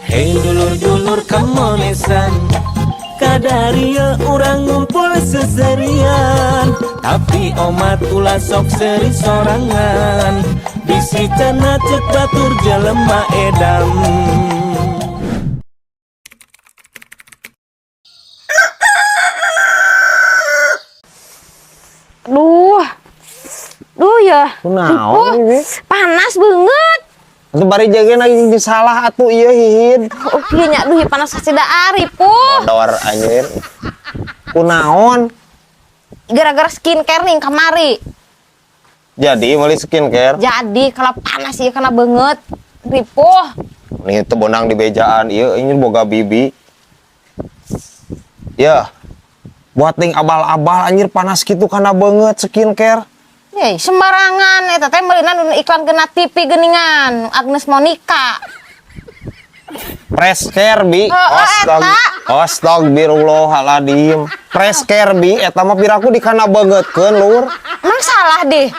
Hei dulur-dulur kamonesan, kadaria urang ngumpul seserian. Tapi omat ulah sok seri sorangan. Bisi cenah cek batur jelema edan. Duh. Duh ya. Kunaon ini? Panas banget. Atuh bari jagain lagi salah atuh ieu hihin. Oh, kieu nya duh panas kasida ripuh. Dor anjir. Kunaon? Gara-gara skincare nih kamari. Jadi meuli skincare. Jadi kalau panas ieu kana banget. Ripuh. Nih teu bonang di bejaan ieu ini boga bibi. Ya. Buat ting abal-abal anjir panas kitu kana banget skincare. Yey, sembarangan eta teh meulina nu iklan kena TV geuningan Agnes Monica. Fresh care bi. Oh, eta. Astagfirullahaladzim. Fresh care bi eta mah piraku dikana bangetkeun lur. Emang salah deh.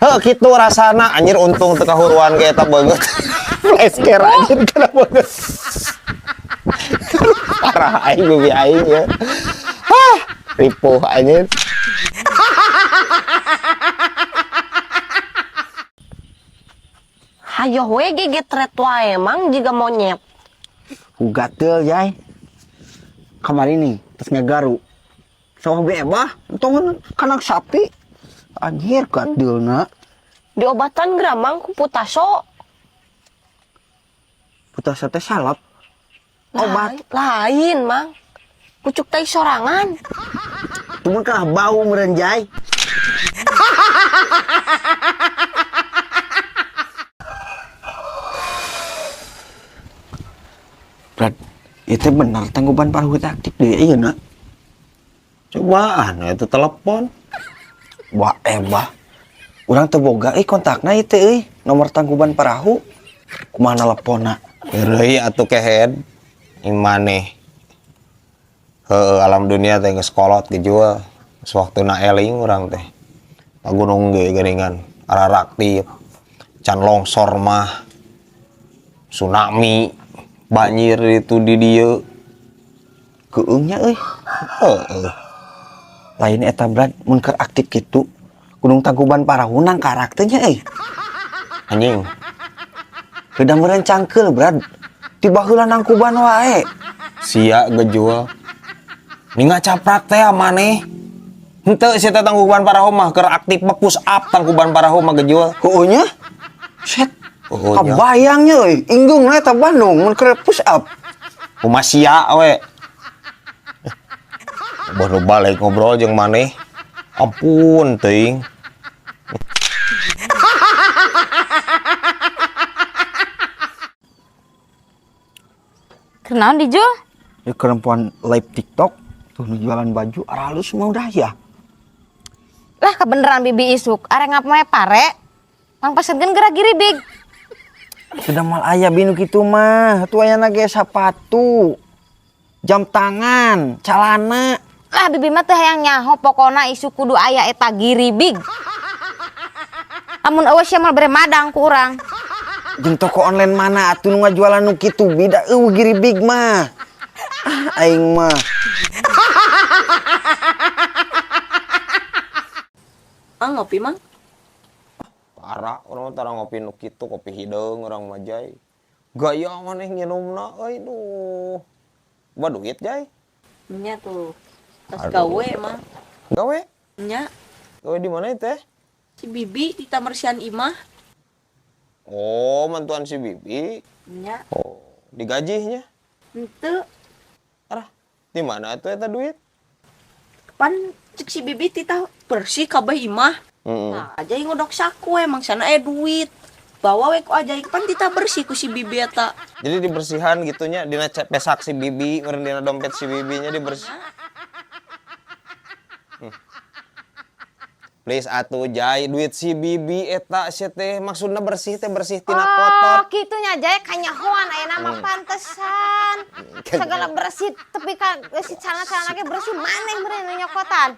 Heuh kitu rasana anjir untung teu kahuruan ge eta banget. Fresh care anjir kana banget. Parah aing bibi aing ya. Hah, ripuh anjir. Hayoh we gegetret wae emang jiga monyet. Ku gatel jai. Kamari nih terus ngagaru. Sawah be ebah, entong kanak sapi. Anjir gatelna. Diobatan geramang ku putaso. Putaso teh salap. Obat lain mang. Kucuk tai sorangan. Cuman kalah bau meureun jai. Brad, itu benar Tangkuban Parahu teh aktif deh, iya nak. Cobaan itu telepon. Wah, ebah. Urang teu boga euy kontakna ieu teh euy, nomor Tangkuban Parahu. Kumaha teleponna? Heureuy atuh kehed. Imaneh. Heueuh alam dunia teh geus kolot gejual. Geus waktuna eling urang teh. Ka gunung ge geuningan araraktif. Can longsor mah. Tsunami. Banjir itu di dieu. Keueungnya euy. Heeh. Lain eta Brad mun keur aktif kitu. Gunung Tangkuban Parahu nang karak teh nya euy. Anjing. Kedah meureun cangkeul Brad. Ti baheula nangkuban wae. Sia gejual. Ninga caprak teh maneh. Henteu sia teh Tangkuban Parahu mah keur aktif mah push up Tangkuban Parahu mah gejual. Heueuh nya. Set. Heueuh nya. Kabayang nya euy, inggung na eta Bandung mun keur push up. Kumaha sia we. Baru balik ngobrol jeung maneh. Ampun teuing. Kenaon dijo? Ya perempuan live TikTok tuh nu jualan baju aralus mah udah ya. Lah kebeneran bibi isuk, arek ngapoe pare. Pang pesenkeun geura giri big. Sudah mal aya binu kitu mah, tuh ayana ge sepatu, jam tangan, calana. Lah bibi mah teh hayang nyaho pokona isuk kudu aya eta giri big. Amun eueuh sia mah bere madang ku urang. Jeung toko online mana atuh nu ngajualan nu kitu bida eueuh giri big mah. Ah aing mah. Mang ngopi mang? Parah, urang mah tara ngopi nu kitu, kopi hideung urang mah jai. Gaya maneh nginumna euy duh. Ba duit jai. Nya tuh. Tas Aduh. gawe mang. Gawe? Nya. Gawe di mana teh? Si Bibi di tamersian imah. Oh, mantuan si Bibi. Nya. Oh, digajinya? Henteu. Arah, di mana atuh eta duit? Pan cek si Bibi titah bersih kabeh imah. Nah, aja yang ngodok saku emang sana duit. Bawa we ku aja pan titah bersih ku si Bibi eta. Jadi dibersihan gitunya dina pesak si Bibi, meureun dina dompet si Bibinya dibersih. Please atuh jai duit si Bibi eta sia teh maksudna bersih teh bersih tina kotor. Oh, kitu nya jai kanyahoan ayeuna mah pantesan. Segala bersih tapi ka si calana-calana ge bersih maneh meureun nu nyokotan.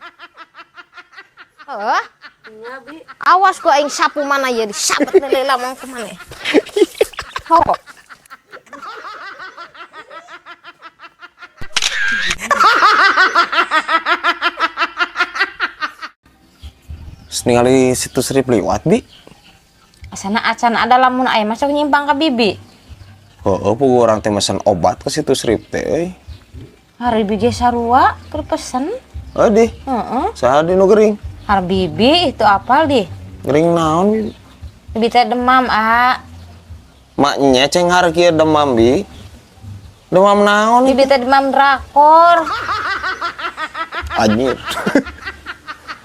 Heuh. Nya, Bi. Awas ku aing sapu mana ieu disabet leuleula mong ku maneh. Hok. Terus ningali situ Srip liwat, Bi. Asana acan ada lamun aya masuk nyimpang ka bibi. Heeh, puguh urang teh mesen obat ke situ Srip teh euy. Hari bibi ge sarua keur pesen. Adih, Heeh. saha di nu gering? Har bibi itu apal di. Gering naon, Bi? Bibi teh demam, ah. Maknya cenghar kieu demam, Bi. Demam naon? Bibi teh demam drakor. Anjir.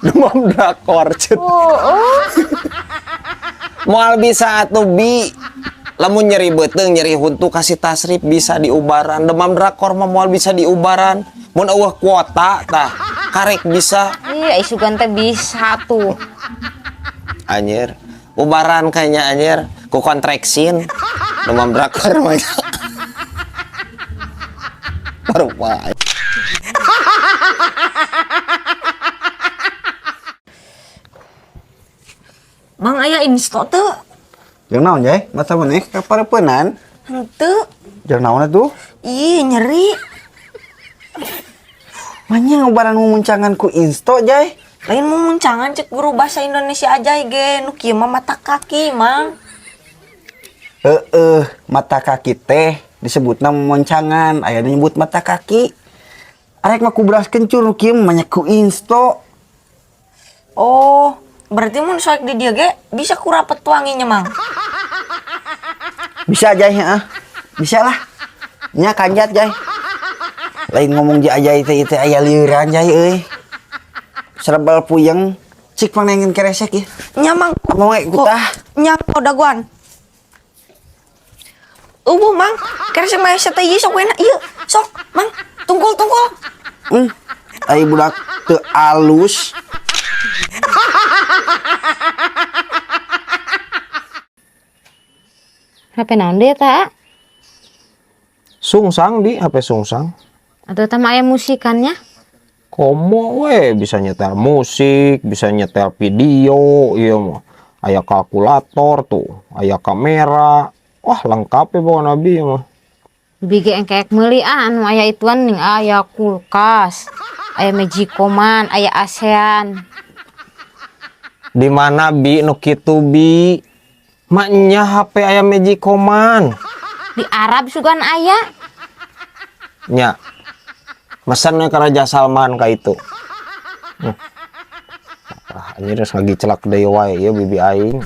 Demam drakor, cet. Oh. Moal bisa atuh, Bi. Lamun nyeri beuteung, nyeri huntu kasih tasrif bisa diubaran. Demam drakor mah moal bisa diubaran. Mun eueuh kuota tah, karek bisa. Iya, isugan teh bisa tuh. Anjir. Ubaran kayaknya anjir. Ku kontreksin. Demam drakor mah. Baru wae. Mang aya insto teu? Jeung naon, Jay? Masa maneh kaparepeunan? Henteu. Jeung naon atuh? Ih, nyeri. Manya ngobaran mumuncangan ku insto, Jay. Lain mumuncangan cek guru bahasa Indonesia aja ge nu kieu mah mata kaki, Mang. Heeh, mata kaki teh disebutna mumuncangan, aya nu nyebut mata kaki. Arek mah ku beras kencur nu kieu mah nya ku insto. Oh, berarti mun soek di dieu ge bisa ku rapet wanginya, Mang. Bisa, Jay, heeh. Bisa lah. Nya kanjat, Jay. Lain ngomong je Ajay teh teh aya lieuran, Jay euy. Serebel puyeng, cik panengin keresek ya. Nya, Mang. Mau ikut ah. Nya dagoan. Eueuh, Mang. Keresek mah teh ieu sok enak ieu. Sok, Mang. Tungkul-tungkul. Ai budak teu alus. HP naon deui eta? Sungsang, Bi, HP sungsang. Atau teh mah aya musikannya? Komo we bisa nyetel musik, bisa nyetel video, iya mah. Aya kalkulator tuh, aya kamera. Wah, lengkap ya pokoknya Bi mah. Bibi ge engkeek meuli ah anu aya ituan ning aya kulkas, aya magicom-an, aya ASEAN. Di mana Bi nu kitu Bi? Maknya HP aya magicom-an. Di Arab sugan aya. Nya. Mesennya ke Raja Salman ka itu. Ah, anjir geus ngagicelak deui wae ieu bibi aing.